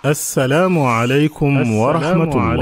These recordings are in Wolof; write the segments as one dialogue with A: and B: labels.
A: assalaamu aleykum wa rahmatullah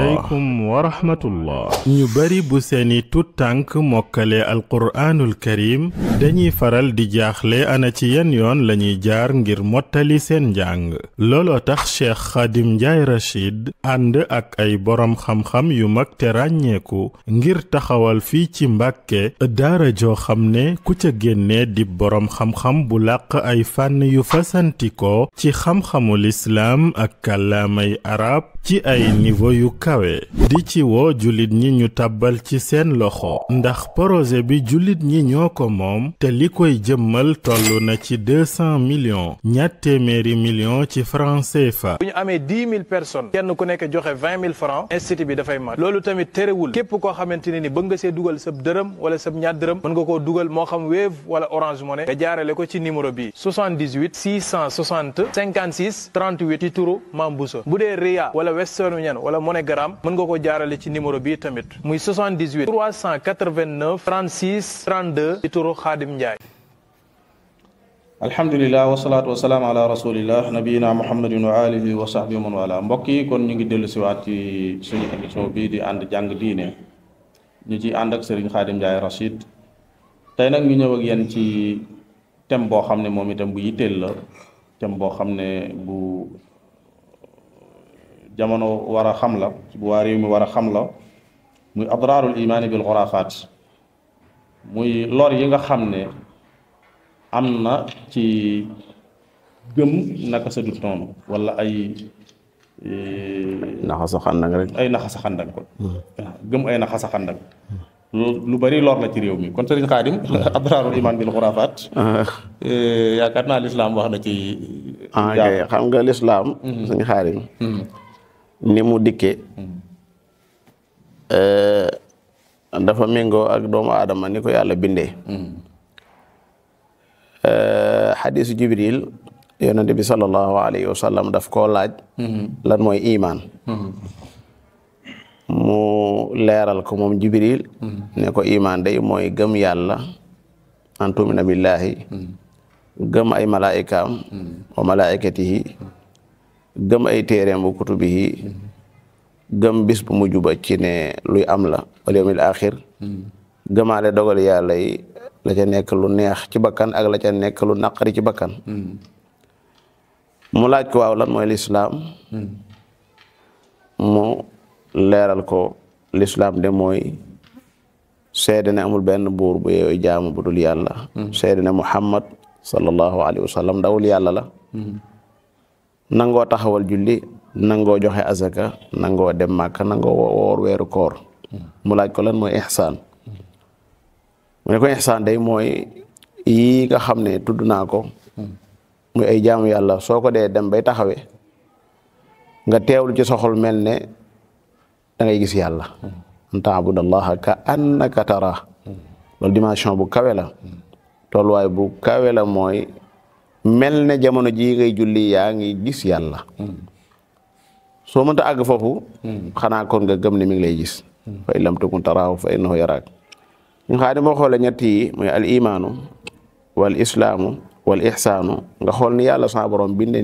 A: ñu bari bu seeni tut tànk mokkale alquraanul karim dañuy faral di jaaxle ana ci yan yoon lañuy jaar ngir mottali seen njàng looloo tax Cheikh Khadim Ndiaye Rachid ànd ak ay boroom xam-xam yu mag te ràññeeku ngir taxawal fii ci Mbàkke daara joo xam ne ku ca génne di boroom xam-xam bu làq ay fànn yu fasantikoo ci xam-xamul islaam ak kàllaamay arab ci ay niveau yu kawe di ci woo jullit ñi ñu tàbbal ci seen loxo ndax projet bi jullit ñi ñoo ko moom te li koy jëmmal toll na ci 200 millions ñaar téeméeri millions ci francs CFA.
B: bu ñu amee 10 000 personnes kenn ku nekk joxe 20 000 francs institut bi dafay mat loolu tamit terewul képp koo xamante ne ni bëgg nga see dugal sab dërëm wala sab ñaar dërëm mën nga koo dugal moo xam Wave wala Orange Money nga jaarale ko ci numéro bi 78 660 56 38 ci turu Mame Bousso bu dee Ria wala Western Union wala MoneyGram mën nga ko jaarale ci numéro bi tamit muy 78 389 36 32 ci turu Khadim Ndiaye.
C: alhamdulilah wasalaatu wasalaam ala rasulillah nabiyina muhammadin wa alihi wa sahbihi man wala mbokk yi kon ñu ngi dellu siwaat ci suñu émission bii di ànd jàng diine ñu ci ànd ak Serigne Khadim Ndiaye Rachid tey nag ñu ñëw ak yéen ci thème boo xam ne moom itam bu yitteel la thème boo xam ne bu jamono war a xam la bu waa réew mi war a xam la muy adraarul imaani bil xuraafaat muy lor yi nga xam ne am na ci gëm naka sa dut noonu wala ay
D: naxasa xàndag rek
C: ay naxasa xàndag ko gëm ay naxasa xàndag lu bari lor la ci réew mi kon Sëriñ Xaadim adraarul imaan bil xuraafaat yaakaar naa lislaam wax na ci
D: xam nga lislaam Sëriñ Xaadim ni mu dikke dafa méngoo ak doomu aadama ni ko yàlla bindee xadiisu Jibril yonente bi sallallahu alayhi wa sallam daf koo laaj lan mooy imaan mu leeral ko moom Jibril ne ko imaan day mooy gëm yàlla an tumina billahi gëm ay malaikaam wa malaikatihi gëm ay téereem bu kutubihi gëm bis bu mujj ba ci ne luy am la wal yawmil axir gëmaale dogal yàlla yi la ca nekk lu neex ci bakkan ak la ca nekk lu naqari ci bakkan mu laaj ko waaw lan mooy lislaam mu leeral ko lislaam de mooy seede ne amul benn buur bu yeewu jaamu bu dul yàlla seede ne Muhammad sallallahu alayhi wa sallam ndawul yàlla la nangoo taxawal julli nangoo joxe azaka nangoo dem Màkka nangoo woor weeru koor mu laaj ko lan mooy ihsaan mu ne ko ihsaan day mooy yii nga xam ne tudd naa ko muy ay jaamu yàlla soo ko dee dem bay taxawee nga teewlu ci soxol mel ne da ngay gis yàlla an taabudallaha ka annaka tara loolu dimension bu kawe la tolluwaay bu kawe la mooy mel ne jamono jii ngay julli yaa ngi gis yàlla soo mënta àgg foofu xanaa kon nga gëm ne mi ngi lay gis fa in lam takun taraahu fa innahu yaraak ñu xaa di boo xoolee ñett yi muy al imaanu wal islaamu wal ihsaanu nga xool ni yàlla sa borom binde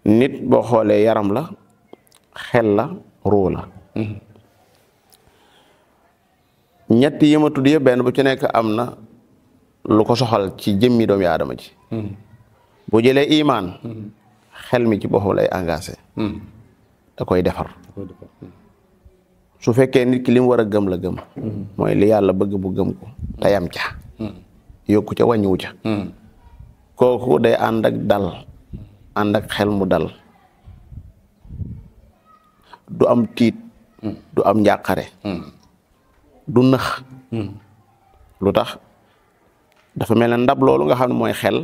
D: nit boo xoolee yaram la xel la ruu la ñett yi ma tudd yëpp benn bu ci nekk am na lu ko soxal ci jëmmi doomu aadama ji bu jëlee imaan xel mi ci boppam lay engagé da koy defar su fekkee nit ki li mu war a gëm la gëm mooy li yàlla bëgg bu gëm ko tayam ca yokku ca wàññiwu ca kooku day ànd ak dal ànd ak xel mu dal du am tiit du am njàqare du nëx lu tax dafa mel ne ndab loolu nga xam ne mooy xel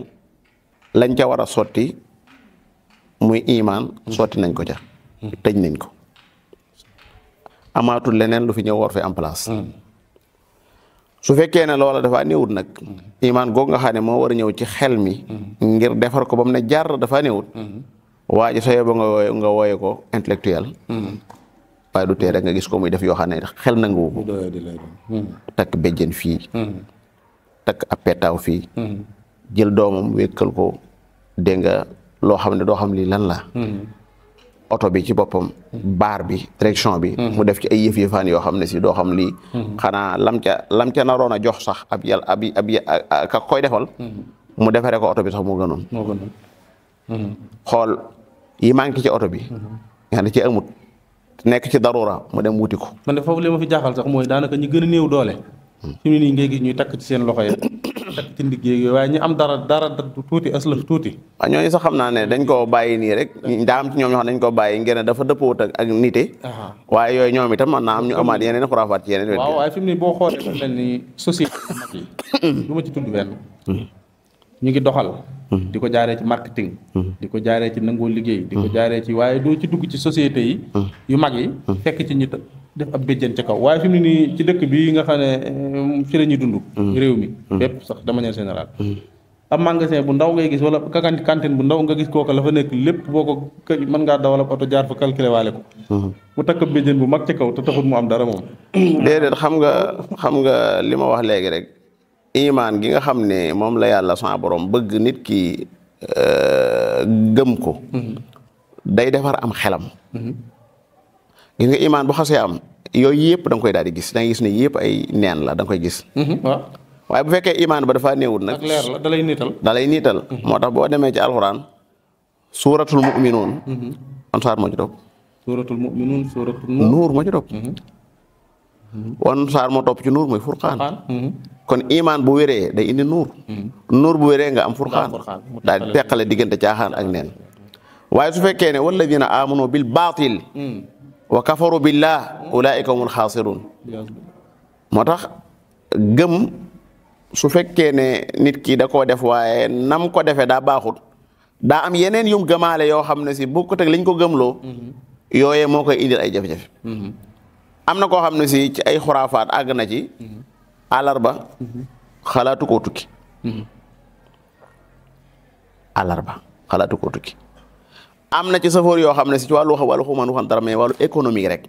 D: lañ ca war a sotti muy imaan sotti nañ ko ca tëj nañ ko amaatul leneen lu fi ñëw war fi en place su fekkee ne loola dafa néewut nag imaan googu nga xam ne moo war a ñëw ci xel mi ngir defar ko ba mu ne jar dafa néewut waa ji sooy ba nga wooye ko intellectuel waaye du tee rek nga gis ko muy def yoo xam ne xel nanguwu ko takk béjjën fii takk ab petaaw fii jël doomam wékkal ko dégg nga loo xam ne doo xam lii lan la oto bi ci boppam baar bi direction bi mu def ci ay yëf-yëfaan yoo xam ne si doo xam lii xanaa lam ca naroon a jox sax ab yàlla ab ka koy defal mu defaree ko oto bi sax moo gënoon xool yi manqué ci oto bi nga xam ne ci amut nekk ci darura mu dem wuti ko
C: man de foofu li ma fi jaaxal sax mooy daanaka ñi gën a néew doole fi mu ne nii ngay gis ñuy takk ci seen loxo yi takk ci ndigg yooyu waaye ñi am dara tuuti aslaf tuuti
D: waaw ñooñu sax xam naa ne dañ koo bàyyi nii rek daa am ci ñoom ñoo xam ne dañ koo bàyyi ngeen ne dafa dëppoot ak nite waaye yooyu ñoom itam mën naa am ñu amaat yeneen xuraafaat ci yeneen
C: waaw waaye fi mu ne boo xoolee dafa mel ni société mag yi du ma ci tudd benn ñu ngi doxal di ko jaaree ci marketing di ko jaaree ci nangoo liggéey di ko jaaree ci waaye doo ci dugg ci société yi yu mag yi fekk ci ñu def ab béjjën ca kaw waaye fi mu ne nii ci dëkk bi nga xam ne fi la ñuy dund réew mi bépp sax de manière générale ab magasin bu ndaw ngay gis wala cantine bu ndaw nga gis kooka la fa nekk lépp boo ko mën ngaa dawal ab oto jaar fa calculé waale ko mu takk ab béjjën bu mag ca kaw te taxul mu am dara moom
D: déedéet xam nga li ma wax léegi rek imaan gi nga xam ne moom la yàlla sa borom bëgg nit ki gëm ko day defar am xelam gis nga imaan bu xasee am yooyu yëpp da nga koy daal di gis da nga gis ne yëpp ay neen la da nga koy gis
C: waaw
D: waaye bu fekkee imaan ba dafa néewut nag
C: ak leer la dalay niital
D: moo tax boo demee ci alxuraan suuratul mu'minuun an saar moo ci topp
C: suuratul mu'minuun suuratul
D: nuur moo ci topp wan saar moo topp ci nuur mooy furqaan kon imaan bu wéree day indi nuur nuur bu wéree nga am furqaan daal di teqale diggante caaxaan ak neen waaye su fekkee ne walladina amanu bil baatil wa kafaru billah ulaika humul xaasirun moo tax gëm su fekkee ne nit ki da koo def waaye nam ko defee daa baaxut daa am yeneen yum gëmaale yoo xam ne si bokkut ak liñ ko gëmloo yooyee moo koy indil ay jafe-jafe am na koo xam ne si ci ay xuraafaat àgg na ci àllarba xalaatu koo tukki àllarba xalaatu koo tukki am na ci safoor yoo xam ne si ci wàllu xuman waxan dara mais wàllu économique rek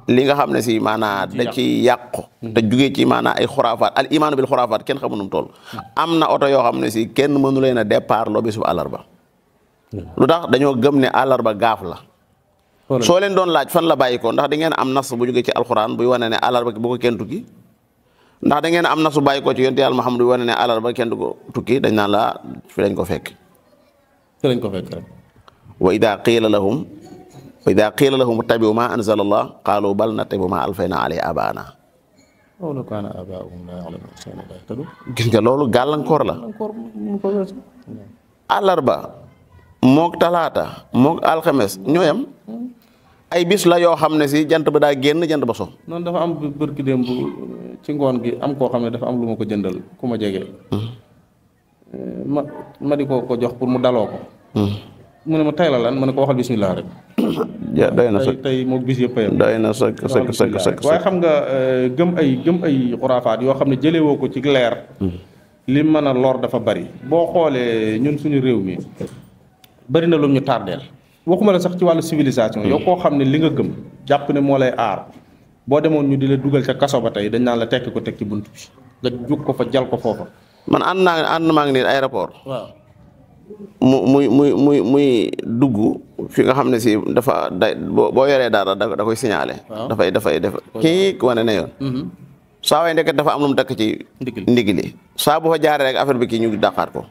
D: li nga xam ne si maanaa da ci yàqu te jugee ci maanaa ay xuraafaat al imaanu bil xuraafaat kenn xamu nu mu toll am na oto yoo xam ne si kenn mënu leen a départ loo bisu àllarba lu tax dañoo gëm ne àllarba gaaf la soo leen doon laaj fan la bàyyi ko ndax da ngeen am nas bu jógee ci alxuraan buy wane ne àllarba bu ko kenn tukki ndax da ngeen am nas bu bàyyi ko ci yonent Yàlla Muhammad buy wane ne àllarba kenn du ko tukki dañ naan la fi lañ ko fekk
C: rek
D: wa ida qiila lahum ittabi'u ma anzala Allah qaalu bal nattabi'u ma alfayna alayhi abaana gis nga loolu gàllankoor la àllarba mook talaata mook alxames ñooyam ay bis la yoo xam ne si jant ba daa génn jant ba so
C: noonu dafa am bërki démb ci ngoon gi am koo xam ne dafa am lu ma ko jëndal ku ma jege ma di ko jox pour mu daloo ko mu ne ma tay la lan ma ne ko waxal bismillah rek
D: doy na sëkk
C: tey moom bis yëpp yam
D: doy na sëkk
C: waaye xam nga gëm ay xuraafaat yoo xam ne jëlewoo ko ci leer li mën a lor dafa bari boo xoolee ñun suñu réew mi bari na lu ñu tardeel waxuma la sax ci wàllu civilisation yow koo xam ne li nga gëm jàpp ne moo lay aar boo demoon ñu di la dugal ca kaso ba tey dañ naan la tekk ko teg ci bunt bi nga jug ko fa jal ko foofa
D: man ànd maa ngi nii aéroport
C: waaw
D: muy dugg fi nga xam ne si dafa boo yoree dara da koy signalé dafay def kii wane ne yoon saa waay ndeket dafa am lu mu takk ci ndigili saa bu fa jaaree rek affaire bi kii ñu dàqaat ko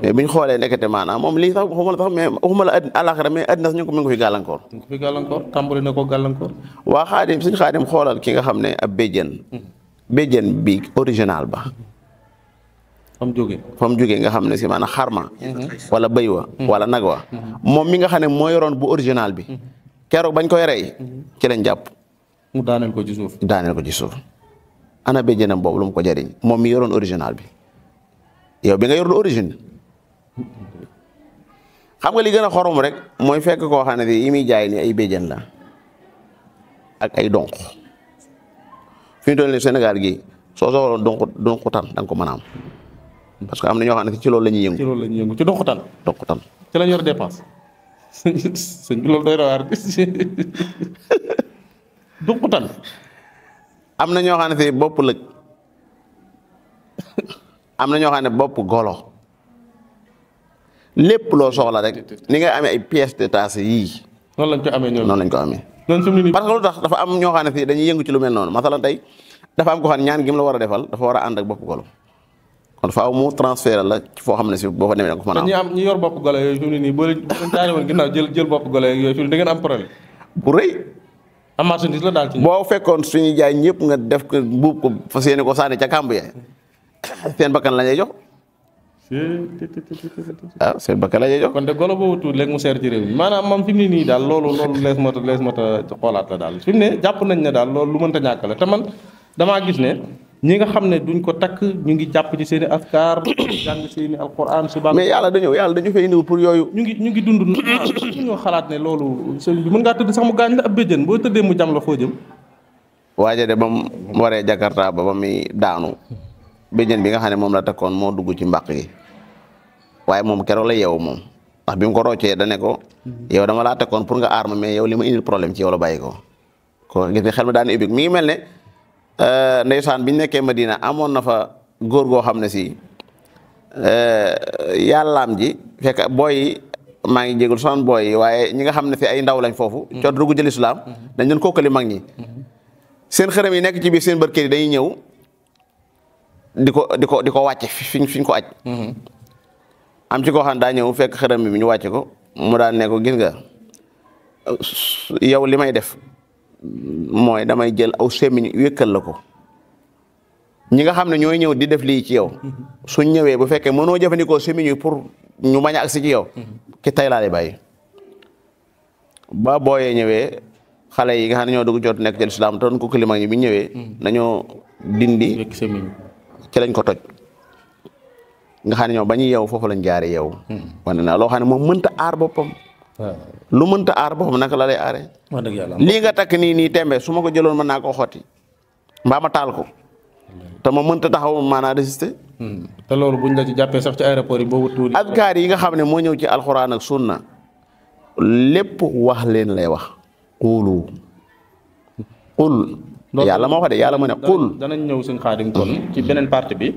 D: mais bi ñu xoolee ndekete maanaam moom lii sax waxuma la sax mais waxuma la àlaxira mais àddina sax ñu ngi ko fi gàllankoor
C: tàmbali na ko gàllankoor
D: waa xaadim suñ xaadim xoolal ki nga xam ne ab béjjën bi original ba
C: fa mu
D: jógee nga xam ne si maanaam xarma wala bëy wa wala nag wa moom mi nga xam ne moo yoroon bu original bi keroog bañ koy rey ci lañ jàpp
C: mu daaneel ko ci suuf ana béjjënam boobu lu mu ko jariñ moom mi yoroon original bi yow bi nga yor lu origine xam nga li gën a xorom rek mooy fekk koo xam ne yi muy jaay ni ay béjjën la ak ay donq fi ñu toll nii Sénégal gi soo soxla donqutan da nga ko mën a am parce que am na ñoo xam ne ci loolu la ñuy yëngu. ci donqutan. ci lañ yor dépense sëñ bi loolu doy na waar donqutan am na ñoo xam ne bopp lëg am na ñoo xam ne bopp golo
D: lépp loo soxla rek ni nga amee ay pièces détachées yii.
C: noonu lañ ko amee ñoom
D: noonu lañ ko amee. parce que lu tax dafa am ñoo xam ne fii dañuy yëngu ci lu mel noonu masalan tey dafa am ko xam ne ñaan gi mu la war a defal dafa war a ànd ak bopp golo kon faaw mu transfert la ci foo xam ne si boo fa demee da nga ko mën a am.
C: ñi yor bopp golo yooyu fi mu ne nii boo leen taari woon ginnaaw jël bopp golo yooyu fi mu ne da ngeen am problème.
D: bu rëy.
C: am marchandise la daal ci
D: boo fekkoon suñu jaay ñëpp nga def ko buub ko fas yéene ko sànni ca kàmb ya seen bakkan la ñuy jox. waaw seen bakkan la ñuy jox.
C: kon de golo boobu tuut léegi mu seer ci réew mi maanaam moom fi mu ne nii daal loolu lees mata xoolaat la daal fi mu ne jàpp nañ ne daal loolu lu mënta ñàkk la te man damaa gis ne ñi nga xam ne duñ ko takk ñu ngi jàpp ci seen i askar jàng seen i alquran suba.
D: mais yàlla dañu fay indiw pour yooyu.
C: ñu ngi dund ñoo xalaat ne loolu sëñ bi mën ngaa tëdd sax mu gaañ la ab béjjën boo tëddee mu jam la foo jëm.
D: waaye de ba mu waree Jakarta ba muy daanu béjjën bi nga xam ne moom la takkoon moo dugg ci mbàq gi waaye moom keroog la yeewu moom ndax bi mu ko roccee da ne ko yow dama laa takkoon pour nga aar ma mais yow li ma indil problème ci yow la bàyyi ko gis nga xel ma daan ubbi mi ngi mel ne ndeysaan bi ñu nekkee Madina amoon na fa góor goo xam ne si yàllaam ji fekk booy yi maa ngi jégul son booy yi waaye ñi nga xam ne fi ay ndaw lañ foofu cot dugg jël islaam dañ doon kookali mag ñi seen xërëm yi nekk ci biir seen barkeer yi dañuy ñëw di ko wàcce fiñ ko aj am ci koo xam ne daa ñëw fekk xërëm bi ñu wàcce ko mu daan ne ko gis nga yow li may def mooy damay jël aw sémmiñ wékkal la ko ñi nga xam ne ñooy ñëw di def lii ci yow suñ ñëwee bu fekkee mënoo jëfandikoo sémmiñ yi pour ñu bañ a agsi ci yow ki tay laa lay bàyyi ba booyee ñëwee xale yi nga xam ne ñoo dugg jot nekk ci lislaam toon ko kilima ñi bi ñëwee dañoo dindi ci lañ ko toj nga xam ne ñoom ba ñuy yeewu foofu lañ jaare yeewu wane naa loo xam ne moom mënta aar boppam lu mënta aar boppam naka la lay aaree lii nga takk nii tembe su ma ko jëloon mën naa koo xotti mbaa ma taal ko te ma mënta taxaw maanaa résister
C: te loolu buñ la ci jàppee sax ci aéroport yi boobu tuuti
D: azkaar yi nga xam ne moo ñëw ci alxuraan ak sunna lépp wax leen lay wax qul yàlla moo wax de yàlla moo ne qul
C: danañ ñëw suñ Xaadim kon ci beneen partie bi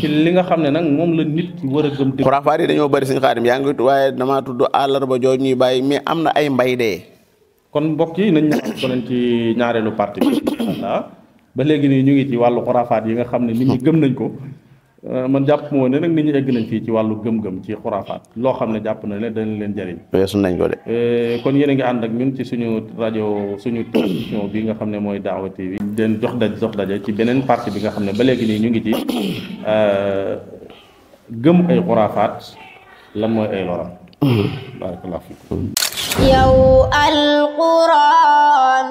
C: ci li nga xam ne nag moom la nit ki war a gëm dëgg
D: xuraafaat yi dañoo bëri suñ Xaadim yaa ngi waaye damaa tudd àllarba jooj ñuy bàyyi mais am na ay mbay dee
C: kon mbokk yi nañ ñaan ko leen ci ñaareelu partie bi incha ba léegi nii ñu ngi ci wàllu xuraafaat yi nga xam ne nit ñi gëm nañ ko man jàpp moo ne nag nit ñi egg nañ fii ci wàllu gëm-gëm ci xuraafaat loo xam ne jàpp na ne dana leen jëriñ
D: weesu nañ ko de
C: kon yéen a ngi ànd ak ñun ci suñu rajo suñu télévision bi nga xam ne mooy Da'wa TV den jox daje ci beneen partie bi nga xam ne ba léegi nii ñu ngi ci gëm ay xuraafaat lan mooy ay loram barakallahu fikum
E: yow alquran